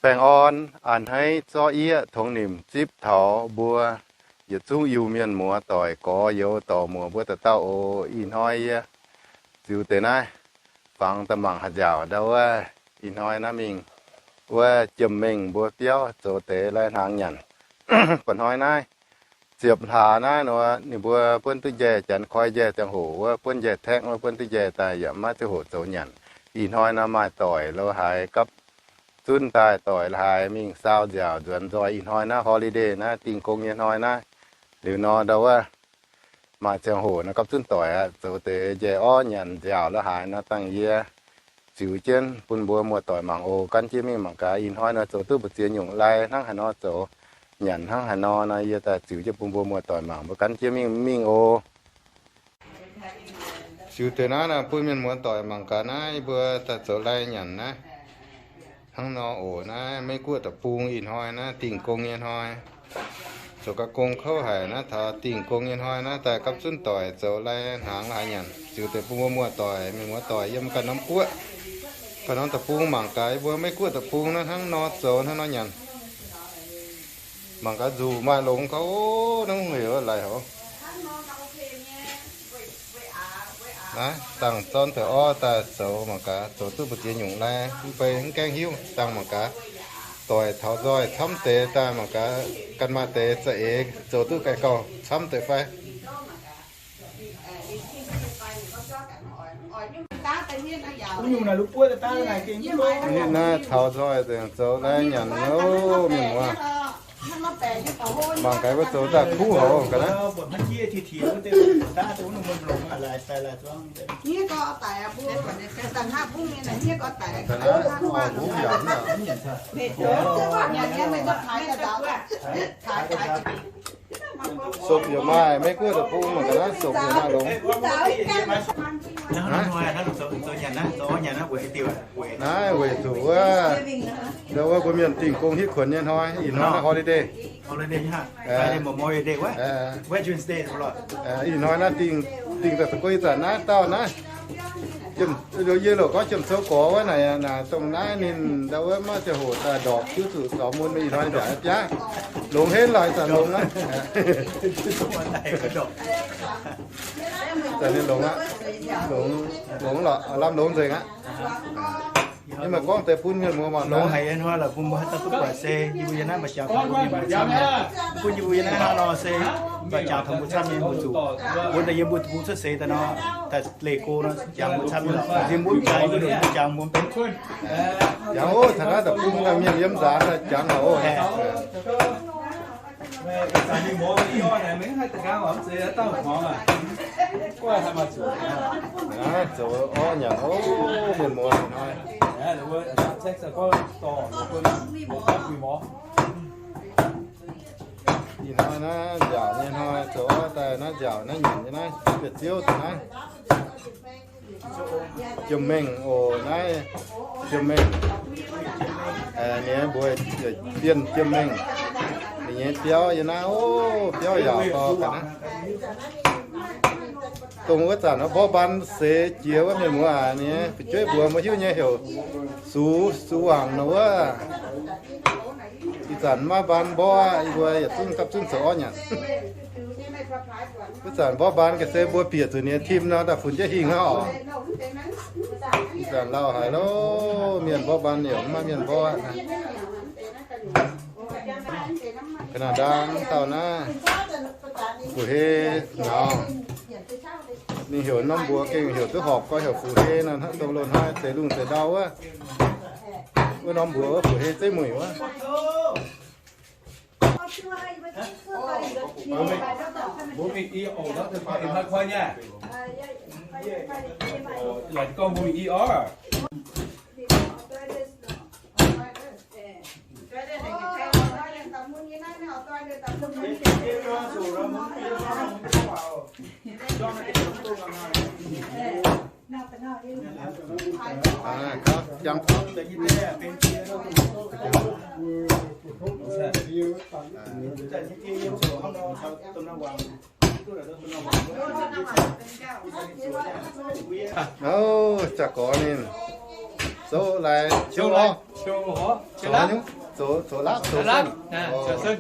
Baengh orn a'hneiv zorqv yieqv tongx nimc zipv taux mbuo yietc zungv Iu-Mienh muoz-doic gorx-youz dorc-muoc mbuo dauh dauh oc. Ih hnoi yie ziux deix naaiv fangx daaih mangc haaix nziaauc ndau wuov. Ih hnoi naaiv mingh wuov Jiem Mengh mbuo biauv zoux deix lai-hnaangx nyanc. Ba'hnoi naaiv ziepc hlaax naaiv nor, ninh mbuo buonv duqv njaih, janx koi njaih ziangh hoc wuov, buonv njaih taekv wuov, buonv duqv njaih daaih yaac maiv ziangh hoc zoux nyanc. Ih hnoi nor maaih doic lo haaix gapv zunv daaih, doic lo haaix mingh saau nziaauc nzuonx nzoih. Ih hnoi naaiv holiday naaiv, dingh gong nyei hnoi naaiv. Liuz nor ndau wuov maaih ziangh hoc nor gapv zunv doic aqv, zoux deix njaih orv nyanc nziaauc lo haaix nor dangh yie ziux jienv bun mbuo muoz-doic mangc oc. Gan jienv mingh mangc gaax ih hnoi nor zoux duqv mbu'ziex nyungc lai hnangv haaix nor zoux, nyanc hnangv haaix nor nor, yie daaih ziux jienv bun mbuo muoz-doic mangc. Mbuo gan jienv mingh mingh oc. Ziux deix naaiv bun mienh muoz-doic mangc gaax naaiv yie mbuo daaih zoux lai nyanc naaiv. Hnangv nor oc, naaiv Meiv Guoqv deic-bung ih hnoi naaiv dingh gong nyei hnoi. Zoux ga'gong kouv haic naaiv, taux dingh gong nyei hnoi naaiv daaih gapv zunv doic zoux lai-hnaangx lo haaix nyanc, ziux deix bun mbuo muoz-doic, mienh muoz-doic yiem ganh norm guoqv, ganh norm deic-bung mangc gaax yie mbuo Meiv Guoqv deic-bung naaiv hnangv nor zoux, hnangv nor nyanc. Mangc gaax nzuqc maaih longx gauh, o, hnangv heuc laih hov. Naaiv dangh zorn deix orv daaih zoux mangc gaax, zoux duqv mbu'ziex nyungc lai, mv bei mv gaengh hiuv, dangh mangc gaax. Doic taux nzoih camv deix daaih mangc gaax, ganh maaih deix za'eix zoux duqv gaengh gauh camv deix fai. Naaiv taux nzoih nzengc zoux lai nyanc nor, mienh muoz. Mangc gaax wuov zoux daaih kuv haic ga'naaiv. Sopc yaac maaih, Meiv Guoqv deic-bung mangc gaax naaiv sopc yaac maaih longx. Naaiv weic zuqc wuov, ndau wuov mbuo mienh dingh gong hitv kuonx nyei hnoi, ih hnoi naaiv holiday. Ih hnoi naaiv dingh, dingh daaih za'gengh ih zanc naaiv dauh naaiv. Yie loc gorngv Jiem Sou gorx wuov naaic, naaic dongh naaiv ninh ndau wuov maiv ziangh hoc daaih ndorpc jiuv zuqc zaux mun, ih hnoi ninh mbiaauc jaav. Longx henv lorqc, ih zanc longx aqv. Ih zanc ninh longx aqv. Longx, longx lorqc, lamh longx nzengc aqv. Yie meih gorngv deix bun mienh muoz mangc. Longx haic nyei hnoi lorqc, bun mbuo haaix dauh duqv buatc se yie mbuo yiem naaiv maaih jangx taux mbuo mienh muoz camv nyei. Bun yie mbuo yiem naaiv hnangv nor se maaih jangx taux mbuo camv nyei, mbuo zuqc wuov daaih yiem mbuo deic-bung cuotv seix daaih nor, daaih leih go nor jangx mbuo camv nyei lorqc. Yiem mbuo mv jangx, yie mbuo mv jangx mbuo mv benx. Jangx oc, taux naaiv deic-bung daaih mienh yiem nzaanx daaih jangx oc. Naaiv zoux orv nyanc oc, mienh muoz ih hnoi. Ih hnoi naaiv nziaauc nyei hnoi zoux orv daaih naaiv nziaauc naaiv nyanc nyei naaiv, biauv-ziouv daaih naaiv. Jiem Mengh oc, naaiv Jiem Mengh. Ninh mbuo Bienh Jiem Mengh. Ninh nyei biauv yiem naaiv oc, biauv yaauc gau ga'naaiv. Dongh wuov zanc mborqv mbaan seix jiex wuov mienh muoz aac, ninh fu'jueiv mbuox mbuo hiuv nyei heuc Sux, Sux Wangc nor wuov. Ih zanc maiv mbaan mborqv, yie mbuo yietc zungv gapv zunv zoux orv nyanc. Wuov zanc mborqv mbaan ga'sie mbuo bieqc zuqc ninh tim nor, daaih funx jienv hingh hnangv oc. Ih zanc lauh haic loh, mienh mborqv mbaan yaac maiv maaih mienh mborqv aqv. Ga'naaiv ndaang dauh naaiv, Fu Hei Nauz. Ninh heuc norm mbuox gengh heuc duqv horpc gorx, heuc Fu Hei nor, hnangv dongh loz-hnoi deix lungh deix ndau wuov. Wuov norm mbuox wuov Fu Hei Zeiv Muic wuov. Ov, zaqc gorx ninh, Zoux lai, zoux orv, zoux nyungc, zoux, zoux laapv, zoux sen.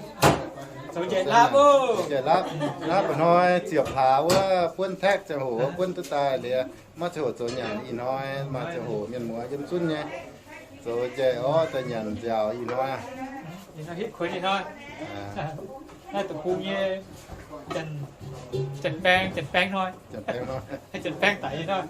Zoux njaih laapv oc. Njaih laapv. Naaiv mba'hnoi ziepc hlaax wuov buonv taekv ziangh hoc wuov buonv duqv daaih liuz, maiv ziangh hoc zoux nyanc. Ih hnoi maaih ziangh hoc mienh muoz yiem zunv nyei, zoux njaih orv daaih nyanc nziaauc ih hnoi. Ih hnoi hitv kuonx ih hnoi. Naaiv deic-bung nyei janx-baeng, janx-baeng hnoi. Janx-baeng daic ih hnoi.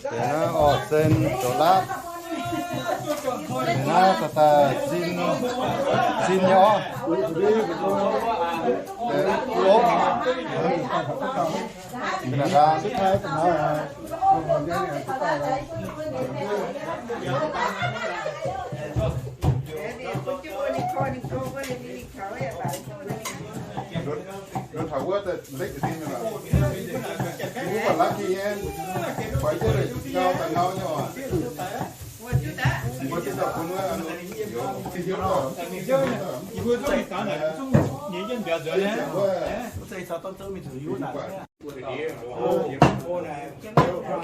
Deix naaiv orv sen zoux laapv. Deix naaiv daaih sin, sin nyei orv. Lopv. Lunh taux wuov deix lekv dinh nyei lorqc. Wuov baac laav dinh nyei, buatc jienv ngau daaih ngau nyei oc. Mbuo duqv daaih bun wuov,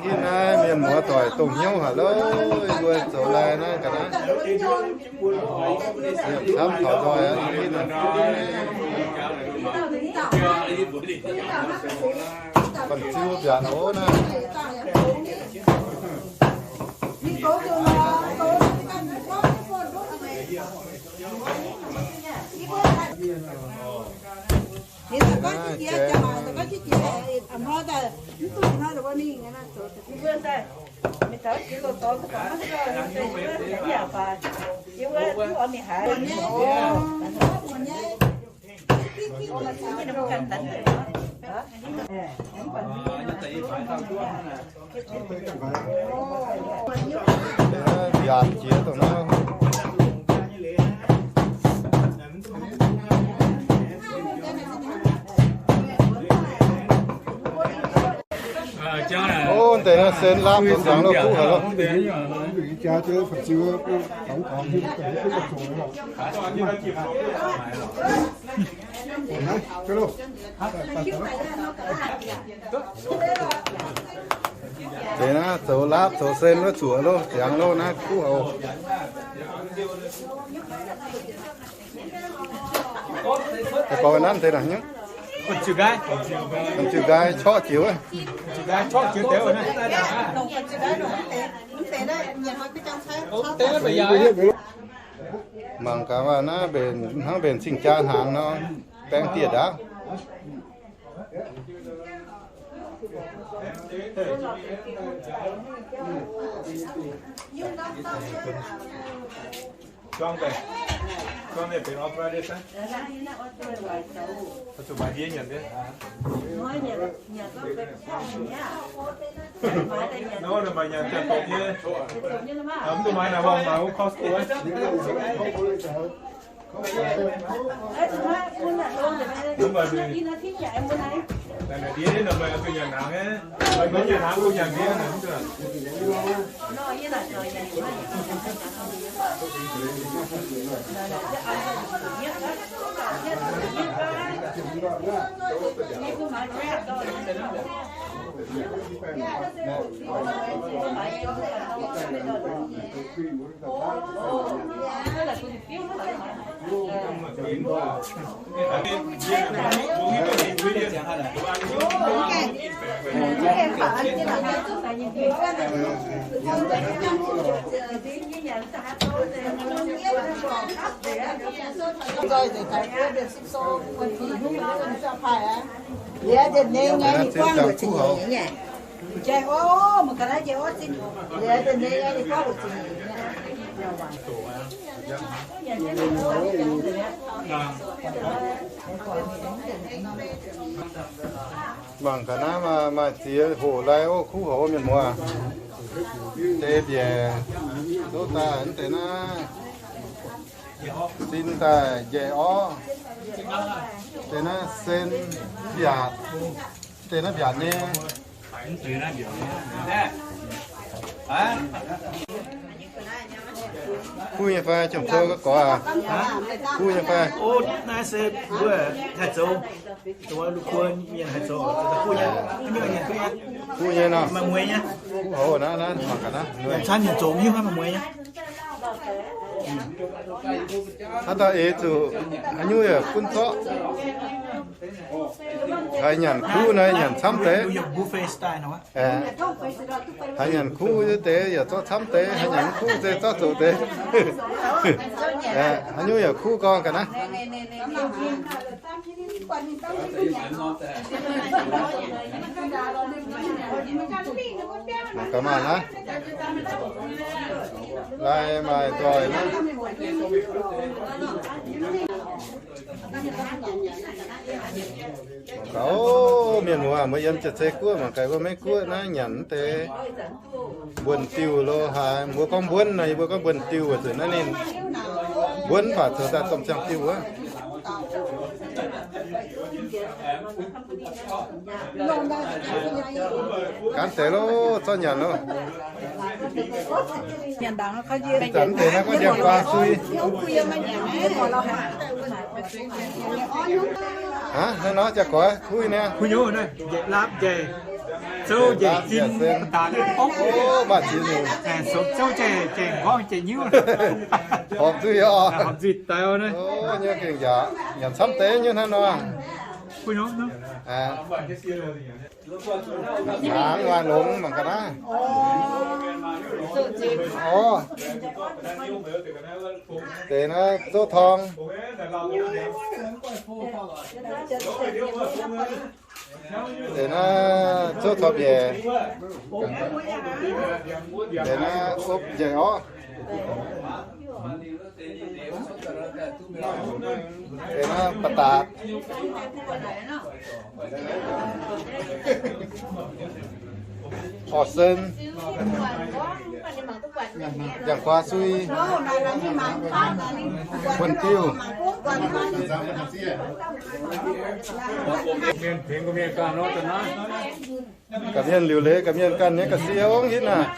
Ih naaiv mienh muoz doic dongh hnyouv haic loh, mbuo zoux lai naaiv ga'naaiv. Camv taux nzoih aqv. Banh ziu mbiaatc hoz naaiv. Yaac jiex dongh naaiv. Ov, deix naaiv sen laapv dongh nzangc lo kuv haic lo. Deix naaiv zoux laapv zoux sen wuov zuoqc lo, ziangx lo naaiv kuv haic. Deix gorngv nanv deix naaic nyungc. Ziux nqaai, corqv jiux wuov. Mangc gaax waac naaiv mbenc hnangv mbenc cing-jaa hnaangx nor, baeng dieh ndaauv. Zuangx daaih, zuangx daaih benx arthritis aqv. Zuqc maaih ndie nyanc nyei. Nor, maaih nyanc ziangh doqc nyei. Mv duqv maaih naaic, maaih wuov Costco aqv. Mangc gaax naaiv maaih ziex hoc lai, o, kuv haic mienh muoz. Deix mbiaec, zouv daaih mv deix naaiv, sin daaih njaih orv, deix naaiv sen mbiaatc, deix naaiv mbiaatc nyei. Kuv nyei fai, jomc zouv gorx aac? Kuv nyei fai? O, naaiv se mbuo haih zoux, zoux lungh kuo mienh haih zoux, zoux daaih kuv nyei. Kuv nyei nor. Maaih mueiz nyei. Kuv haic naaiv, naaiv mangc gaax naaiv. Camv mienh zoux nyungc maaih mueiz nyei. Haaix dauh eix zuqc haaix nyungc yaac gunv zorqv. Haaix nyanc kuv naaiv nyanc camv deix. Haaix nyanc kuv deix yaac zorqv camv deix, haaix nyanc mv kuv se zorqv zoqc deix. Haaix nyungc yaac kuv gorngv ga'naaiv. Mangc gaax maaih naaiv, lai maaih doic naaiv. Mangc gaax, o, mienh muoz, mbuo yiem Jiex Zei Guoqv mangc gaax, mbuo Meiv Guoqv naaiv nyanc mv deix mbuonx diuh lo haaix. Mbuo gorngv mbuonv nor, yie mbuo gorngv mbuonx diuh weic zuqc naaiv ninh mbuonv baac zoux daaih domh ziangh diuh wuov. Gaanv deix loh, zorqv nyanc loh. Ih zanc mv deix naaiv gorngv ndiangx-guaa sui. Aav, naaiv nor jaa-goix kuv nyei. Kuv nyei, njaih laapv njaih zouv njaih zin, daaih bongv, maaih zin nyungc. Zouv njaih, njaih nqorngv njaih nyiuv. Horpc nzuih oc. Horpc nzuih daaih oc naaiv. O, nyei gengh yaac nyanc camv deix nyei hnangv nor. Kuv nyei. Aav, maaih longx mangc gaax naaiv. O, deix naaiv zouv torng. Deix naaiv zouv torng mbiaec. Deix naaiv opv njaih orv. Deix naaiv ba'datc. Orv sen. Ndiangx-guaa sui. Buonv-diuh. Mienh tengx mienh ganh nor, ga'naaiv. Ga'mienh liuc leiz, ga'mienh ganh nyei ga'sie ongv hitv naaic.